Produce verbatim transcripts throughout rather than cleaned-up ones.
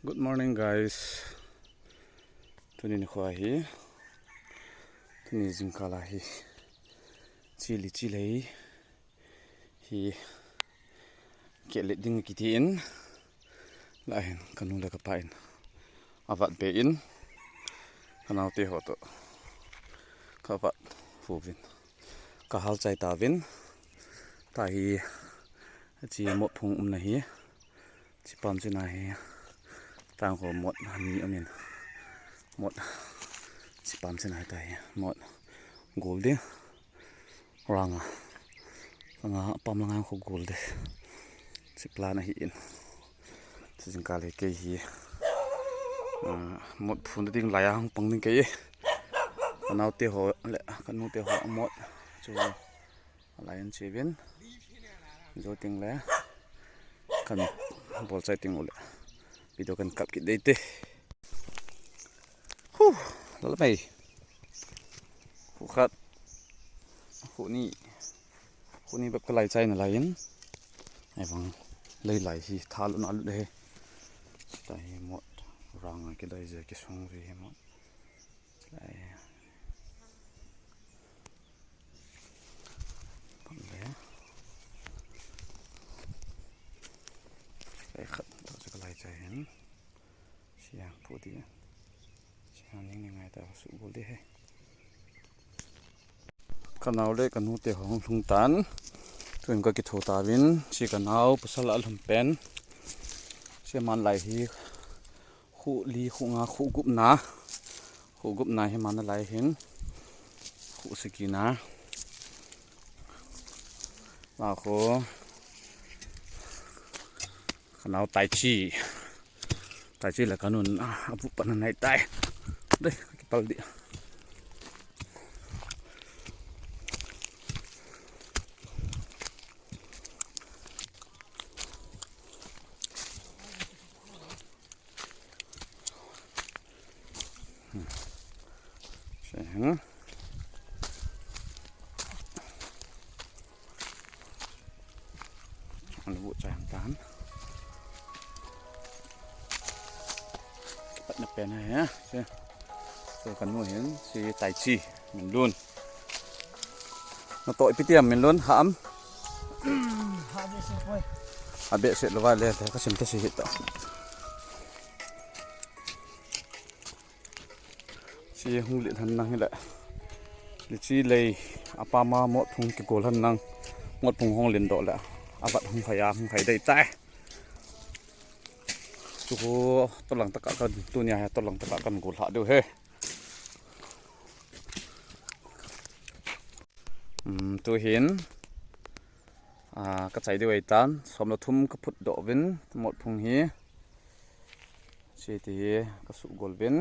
Good morning, guys. Tuni nikho hi, tuni jingkah a hi, chili chilei hi, kehlet ding kiti in, lahin kanu le kapa in avat be in, kanaote ho toh kavat uvin, kahal chai tauvin. Tahi, chi mot phung umna hi, chi pam china hi, tang ho mot ani umin, mot chi pam china hi tahi, mot gol ding, ranga, ranga pam langa khu gol ding, chi plan ahi in. Chu jingkah le kei hi, ah, mot phun ding laiya hung pang ding kei. Kanaote ho le kanute ho mot chu alai in chevin. Jou teng le kan bol chai teng ule video kan kap kit ding te. Hu, lal mai. Khu khat, khu ni, khu ni bep kalai chai nalai in. Ahivang lei lai hi thalut nalut he. Tahi mot ranga kilai je kisung ji hi mot. Lai. Pang le. Lai khat toh chu kalai chai hin. Sia phu ding. Sia ning ning ngai ta su bol ding he. Kanao le kanute ho hung lhung tan. Tun kakitho tauvin, chi kanao pasal alhun pen. Chi man lai hi khu li, khu nga, khu gup na. Khu gup na hi man lai hin. Khu sagi na. La khu. Kanao tai chi. Tai chi la kanun, ah, abu pan nai tai. Dei, kipal ding. Hmm. Se hin. An bu chai hang tan. Pat na pen ha, se. Se kanu hin, si tai chi, min lun. Natoh ipi ti ham min lun, ha am? Ha behseh poi. Ha behseh lou va le, le kasim ta si hita. Si hung len han nang hile. Lichi lei apama mot phung kigol han nang. Mot phung hung len doh le. Avat hung khai a, hung khai dei tai. Chu khu tolang taka kan tunia he, tolang taka kan gol ha diu he. Um, tu hin, ah, kachai diu ahitan, som le thum kaphut doh uvin, mot phung hi. Chi ti hi, kasuh gol uvin.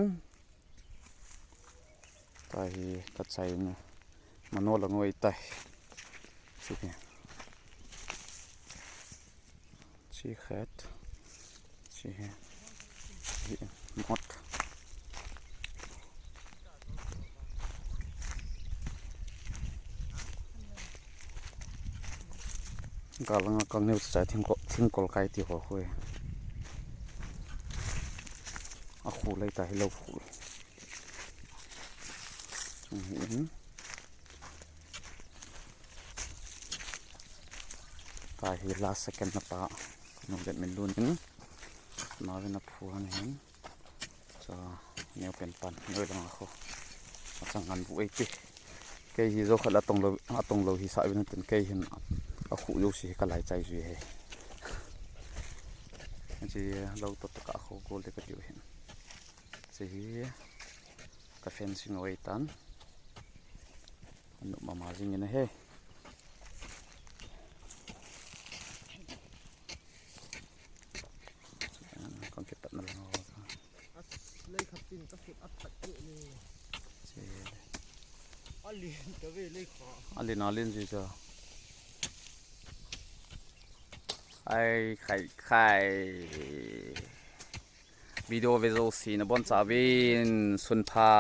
Tahi kachai ni. Mano lang oi tai. Chi hi. Chi khat. Chi hi. Chi mot. Galang a kang neu chai thingkol, thingkol kai ti ho khu. Akhu lei ta hilou khu. Chung hi in. Tahi last second na pa. Nung det min lun in. Navin aphu han hin. Cha, neo pen pan, neo lang akhu. Achang ngan bu ei ti. Kei hi jo khat la tong lou, atong lou hi sa vin tin kei hin akhu jo si kalai chai jui he. Chi lou to taka akhu gol de ka diu hin. Chi hi ka fencing away tan. Anu mama jing in he. Kong kipat na lang ho. As, lei khat tin ka sut at tak ke ni. Che. Alin ka ve lei kha. Alin, alin ji cha. Ai, khai, khai. Video ve jouse nabonchauvin, sun pha.